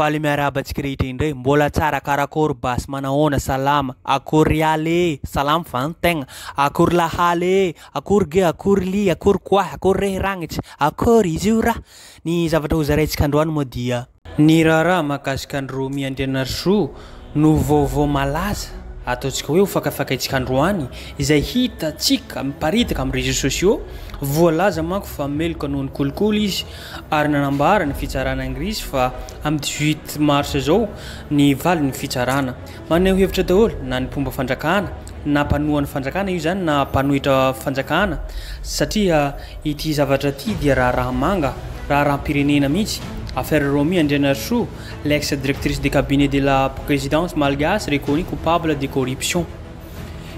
Faly miarahaba antsika rehetra indray, mbola tsara karakôry basy manahoana salama, akory aly e, salama va ny tegna, akory lahaly e, akory ge, akory ly, akory koahy, akory rehy ragnitry, akory izy io raha. Ny zavatra hozaraintsika androany moa dia. Ny raharaha mahakasika an'i Romy Andrianarisoa no vaovao malaza ataontsika hoe hofakafakaintsika androany izay hitantsika miparitaka amin'ny réseaux sociaux. Voalaza manko fa meloka noho ny kolikoly izy ary nanambara ny fitsarana anglisy fa amin'ny 18 mars izao ny valin'ny fitsarana. Maneho hevitra daholo na ny mpomba fanjakana na mpanohana fanjakana io izany na mpanohitra fanjakana satria ity zavatra ity dia raharaha manga, raharaham-pirenena mihitsy. Affaire Romy Andrianarisoa, l'ex directrice de cabinet de la présidence malgache reconnue coupable de corruption.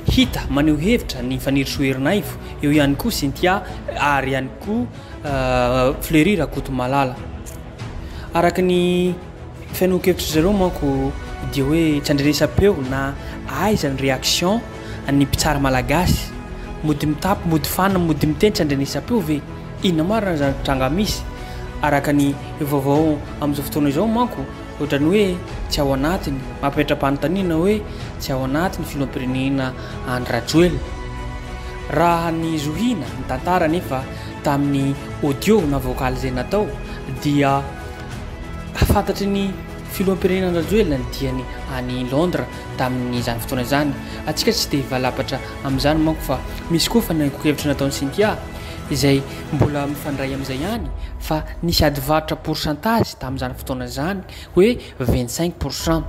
Hita maneho hevitra ny Fanirisoa Ernaivo, eo ihany koa Cynthia ary ihany koa Fleury Rakotomalala. Araka ny Fanehoan-kevitr'i zareo manko dia hoe tsy andrenesam-peo na aiza ny réaction an'ny mpitsara malagasy, mody mitapy, mody fanina, mody miteny tsy andrenesam-peo ve? Inona marina izany tranga misy? Araka ny vaovao amin'izao fotoana izao manko ohatran'ny hoe tsy ao anatiny, mampametra-panontaniana hoe tsy ao anatiny filoham-pirenena Andry Rajoelina. Raha ny zohiana ny tantara anefa tamin'ny audio na vocal izay natao dia Fantatry ny filoham-pirenena Andry Rajoelina ny diany any Londres tamin'izany fotoana izany. Antsika tsy dia hivalapatra amin'izany manko fa misy koa fanehoan-kevitra nataon'i Cynthia izay mbola mifandray amin'izay ihany fa nisy ady varotra pourcentage tamin'izany fotoana izany hoe 25 pourcent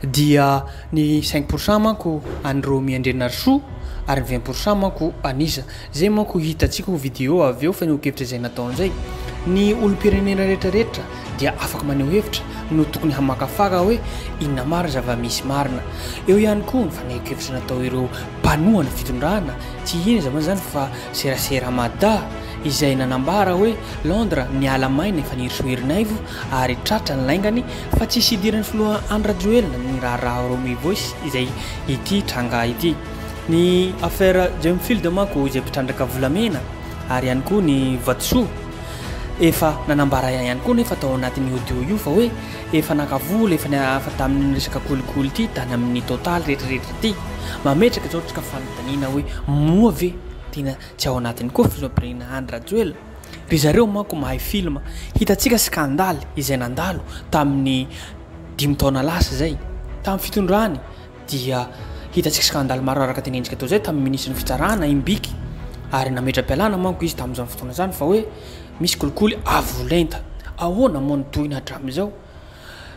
dia ny 5 pourcent manko an'i Romy Andrianarisoa ary ny 20 pourcent manko an'iza. Zay manko hitantsika ho video avy eo fanehoan-kevitra izay nataony zay. Ny olom-pirenena rehetra rehetra dia afaka maneho hevitra no tokony hamakafaka hoe inona marina zava-misy marina. Eo ihany koa ny fanehoan-kevitra natao ireo mpanohana fitondrana, tsy inona zava zany fa serasera Mada izay nanambara hoe Londres niala maina i Fanirisoa Ernaivo ary tratra ny laingany fa tsisy idiran'ny filoha Andry Rajoelina ny raharaha Romy Voice izay ity tranga ity. Ny affaire Gemfield manko izay mpitrandraka volamena ary ihany koa ny vatosoa efa nanambara ihany koa nefa tao anatin'ny audio io fa hoe efa naka vola efa niafa tamin'ny resaka kolikoly ity tany amin'ny total rehetrarehetra ity. Mametraka izao tsika fanontaniana hoe moa ve tena tsy ao anatiny koa filoham-pirenena Andry Rajoelina? Ry zareo manko mahay film. Hitantsika skandaly izay nandalo tamin'ny 5 taona lasa izay tamin'ny fitondrany dia hitantsika scandale maro araka teny endrika teo zay tamin'ny minisitry ny fitsarana Imbiky ary nametra-pialana manko izy tamin'izany fotoana izany fa hoe misy kolikoly avo lenta. Ahoana moa ny tohiny hatramin'izao?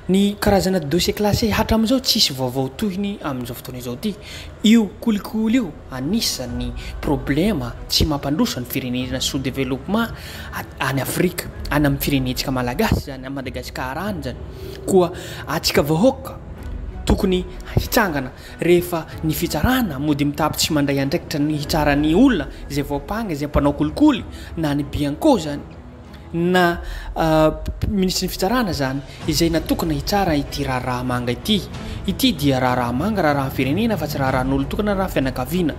Ny karazana dossier classé hatramin'izao tsisy vaovao tohiny amin'izao fotoana izao ity. Io kolikoly io anisan'ny problema tsy mampandroso ny firenena sous développement any Afrika, any amin'ny firenentsika malagasy zany, any Madagasikara any zany. Koa antsika vahoaka tokony hitsangana rehefa ny fitsarana mody mitapy tsy mandray andraikitra ny hitsara ny olona izay voampanga, izay mpanao kolikoly na ny bianco zany na minisitry ny fitsarana zany izay natokana hitsara ity raharaha manga ity. Ity dia raharaha manga, raharaha firenena fa tsy raharahan'olon-tokana, raharaha fianakaviana.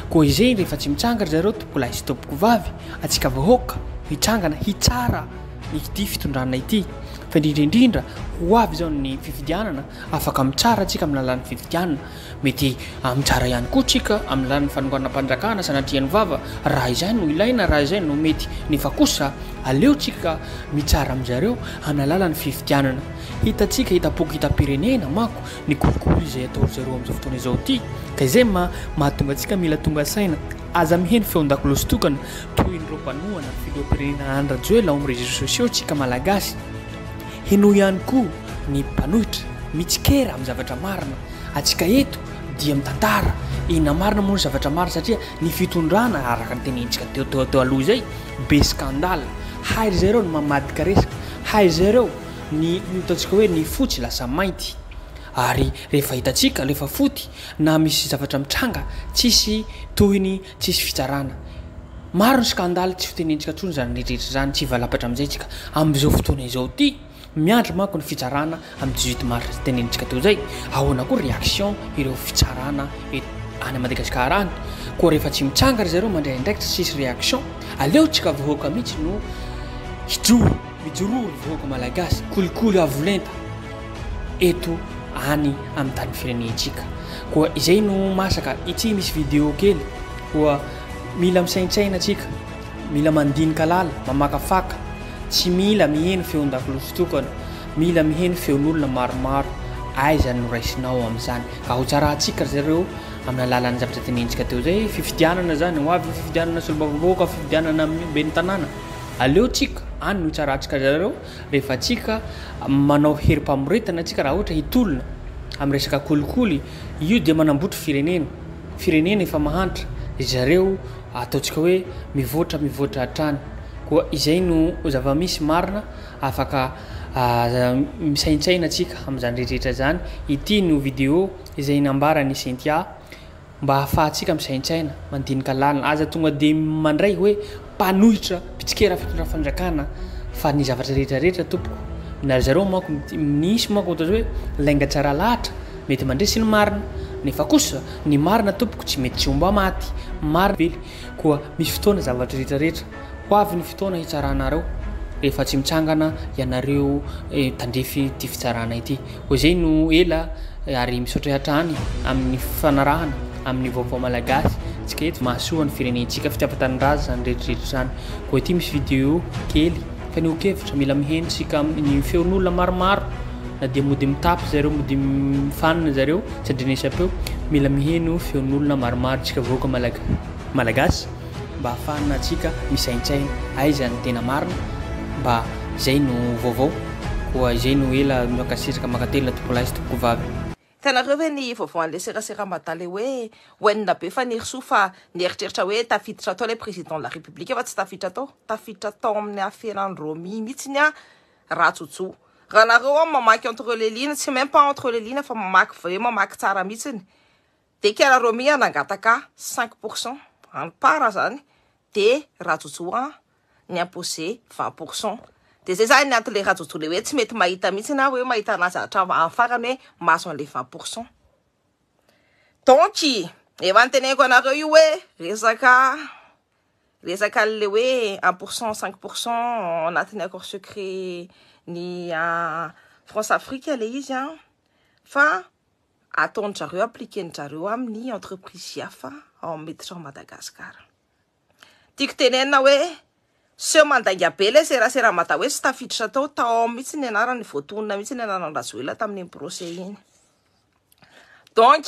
Koa izay rehefa tsy mitsanga ry zareo tompokolahy sy tompokovavy, antsika vahoaka hitsangana hitsara ity fitondrana ity. Fa indrindra indrindra ho avy izao ny fifidianana, afaka mitsara antsika amin'ny alalan'ny fifidianana. Mety mitsara ihany koa tsika amin'ny alalan'ny fanonganam-panjakana sanatrian'ny vava raha izay no ilaina, raha izay no mety. Nefa kosa aleo tsika mitsara amin'zareo amin'ny alalan'ny fifidianana. Hitantsika, hitam-poko, hitam-pirenena manko ny kolikoly izay ataon-dry zareo amin'izao fotoana izao ity. Ka izay ma mahatonga antsika mila tonga saina. Aza miheno feon-dakolosy tokana toy ireo mpanohana ny filoham-pirenena Andry Rajoelina ao amin'ny réseaux sociaux tsika Malagasy. Henoy ihany koa ny mpanohitra mitsikera amin'ny zavatra marina. Antsika eto dia mitantara inona marina moa ny zavatra marina satria ny fitondrana araka ny tenenintsika teo teo teo aloha izay be scandale. Hay ry zareo ny mamadika resaka, hay ry zareo ny ataontsika hoe ny fotsy lasa mainty. Ary rehefa hitantsika rehefa foty na misy zavatra mitranga tsisy tohiny tsisy fitsarana. Maro ny scandale tsy ho tenenitsika intsony izany rehetra izany, tsy hivalapatra amin'izay tsika amin'izao fotoana izao ity. Miandry manko ny fitsarana amin'ny 18 mars tenenitsika teo izay. Ahoana koa réaction ireo fitsarana any Madagasikara any? Koa rehefa tsy mitsanga ry zareo mandray andraikitra tsisy réaction, aleo tsika vahoaka mihitsy no hijoro. Mijoroa ry vahoaka malagasy, kolikoly avo lenta eto any amin'ny tany firenentsika. Koa izay no masaka, ity misy video kely, koa mila misaintsaina tsika, mila mandinika lala, mamakafaka, tsy mila miheno feon-dakolosy tokana, mila miheno feon'olona maromaro, aiza no raisinao amin'izany? Ka ho tsarahantsika ry zareo amin'ny alalan'ny zavatra tenenintsika teo izay, fifidianana izany, ho avy ny fifidianana solombavambahoaka, fifidianana ben'ny tanàna. Aleo tsika any no hitsarantsika zareo rehefa tsika manao herim-pamoretana tsika raha ohatra hitolona amin'ny resaka kolikoly io dia manambotry firenena, firenena efa mahantra zareo ataontsika hoe mivoatra mivoatra hatrany koa izay no zava-misy marina afaka misaintsaina tsika amin'izany rehetra izany ity no video izay nambaran'i Cynthia Mba ahafahantsika misaintsaina, mandinika lalina. Aza tonga dia mandray hoe mpanohitra, mpitsikera fitondram-fanjakana fa ny zavatra rehetra rehetra tompoko, na ry zareo manko misy manko atao hoe lainga tsara lahatra, mety mandresy ny marina, nefa kosa ny marina tompoko tsy mety tsy homba maty, marina vely, koa misy fotoana zavatra rehetra rehetra, ho avy ny fotoana hitsaranareo rehefa tsy mitsangana ianareo tandrify ity fitsarana ity. Koa izay no ela ary misaotra hatrany amin'ny fanarahana amin'ny vaovao malagasy tsika eto mahasoa ny firenentsika fitiavan-tanindrazana izany rehetra rehetra izany. Koa ity misy video kely fanehoan-kevitra mila miheno tsika ny feon'olona maromaro na dia mody mitapy zareo mody mifanina zareo tsy andrenesam-peo mila miheno feon'olona maromaro tsika vahoaka malagasy. Mba ahafahana antsika misaintsaina aiza ny tena marina mba izay no vaovao koa izay no ela mankasitraka mankatelina tompolahy sy tompokovavy. Hitanareo ve ny vaovao an'le serasera mada le hoe oenina be Fanirisoa fa nieritreritra hoe tafiditra tao le président de la république fa tsy tafiditra tao, tafiditra tao amin'ny aferan'i Romy mihitsiny a Rajojo. Raha nareo an mamaky entre les lignes, tsy même pas entre les lignes fa mamaky vrai mamaky tsara mihitsiny De Kiara Romy a nangataka 5% any part zany de Rajojo a ni imposer 20% de zay zany ny antony le Rajojo le hoe tsy mety mahita mihitsy na hoe mahita anazy hatramin'ny farany hoe mahazo an'le 20% donc efa niteneniko anareo io hoe resaka resaka an'le hoe 1% 5% anatin'ny accord secret ny France Afrique le izy a fa ataon-dRareo appliquer-ndrareo amin'ny entreprise hafa ao amin'ny miditra ao Madagascar. Tiako tenenina hoe seho mandainga be le serasera mada hoe tsy tafiditra tao tao mihitsy ny anarany voatonona mihitsy ny anaran'i Rajoelina tamin'iny procès iny. Donc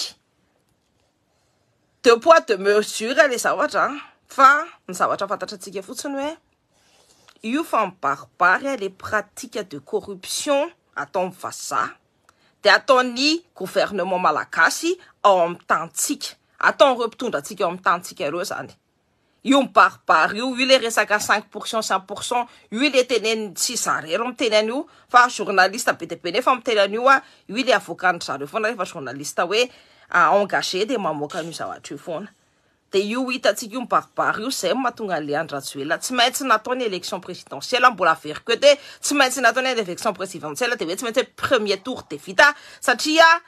deux poids deux mesures le zavatra fa ny zavatra fantatra antsika fotsiny hoe io fa mibaribary le pratique de corruption ataon'ny vazaha de ataon'ny gouvernement malagasy ao amin'ny tantsika ataon'ireo mpitondra antsika ao amin'ny tantsika ireo zany io mibaribary io io le resaka 5% 5% io le teneniny tsy zareo miteny an'io fa journaliste be dia be nefa miteny an'io a io le avoakan'ny zareo foana rehefa journaliste hoe engagé de mamoaka an'io zavatra io foana de io hitantsika io mibaribary io zay mahatonga an'le Andry Rajoelina tsy maintsy nataony élection présidentielle mbola averiko eo de tsy maintsy nataony élection présidentielle de hoe tsy maintsy hoe premier tour de vita satria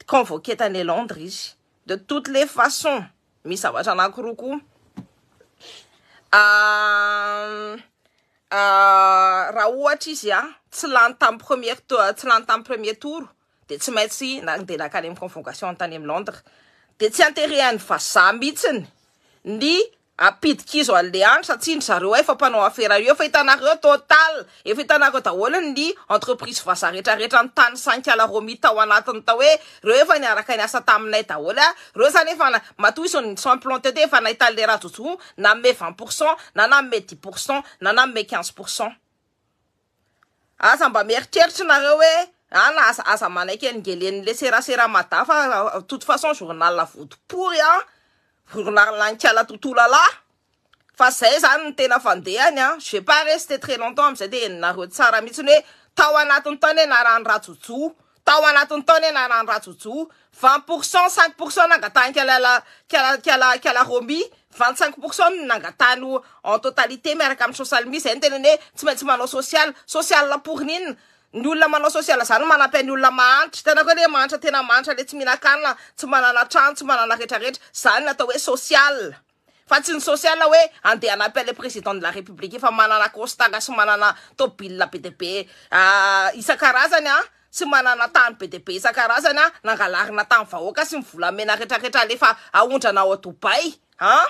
convoqué tany Londres izy de toutes les façons misy zavatra anankiroa koa raha ohatra izy a tsy lany tamin'ny première tsy lany tamin'ny premier tour de tsy maintsy nandeha nankany amin'ny convocation tany amin'ny Londres de tsy anterehan'ny vazaha mihitsiny ny apidikizo an'le andro satria ny zareo efa mpanao afera io efa hitanareo total efa hitanareo daholo ny entreprise vazaha rehetrarehetra ny tany sankala Romy tao anatiny tao hoe reo efa niaraka niasa taminay daholo a reo zany efa matoa izy sont implanté te efa nahita an'le Rajojo nanome 20% na nanome 10% na nanome 15% aza mba mieritreritra nareo hoe ana aza aza manaiky angelen'le serasera mada fa toute façon journal votopory a journal lankala tontolo ala fa zay zany ny tena fandehany a je vais pas rester très longtemps amizay de henonareo tsara mihitsiny hoe tao anatin'ny tao ny anarany Rajojo tao anatin'ny tao ny anarany Rajojo 20% 5% nangatahany kala kala kala kala Romy 25% no nangatahany en totalité miaraka amin'ny social mi zay ny tenany hoe tsy maintsy manao social social pour n'inona ny olona manao social zany manampy ny olona mahantra tena koa le mahantra tena mahantra le tsy mihinan-kanina tsy manana trano tsy manana rehetrarehetra zany natao hoe social. Fa tsy ny social hoe andeha hanampy an'ilay président de la république efa manana costard sy manana tôbila be dia be isan-karazany a, sy manana tany be dia be isan-karazany a, nangalarina tamin'ny vahoaka sy ny volamena rehetrarehetra alefa aondrana ao Dubaï a.